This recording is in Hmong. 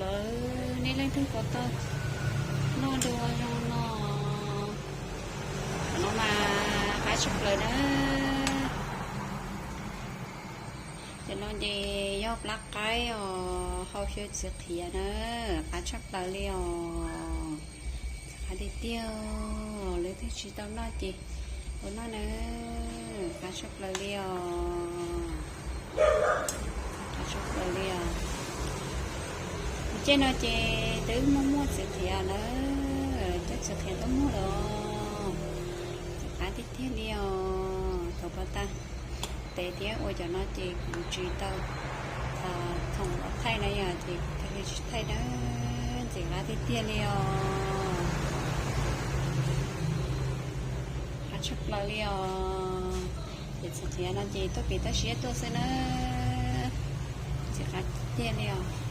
Lawv nej leej twg puas tau noj dua zoo no? Cov no mas qab tshaj plaws na. Cov no ces yog plab qaib os, hau xyaw txiv qhiav na, qab tshaj plaws li os. Qab tiag tiag, leej twg tsis tau noj ces ua noj na, qab tshaj plaws li os. Qab tshaj plaws li os. Tus ceg no ces twb muaj muaj txiv qhiav na, cov txiv qhiav twb muaj lawm. Qab tiag tiag li os. Thaum pas tag tes thiab ua cov no ces kuv tsis tau thoom los thaij na yom, ces thiaj li tsis thaij na. Ntxim qab tiag tiag li os. Qab tshaj plaws li os. Ces txiv qhiav no ces tuaj pem toj siab tuaj xwb na. Ntxim qab tiag li os.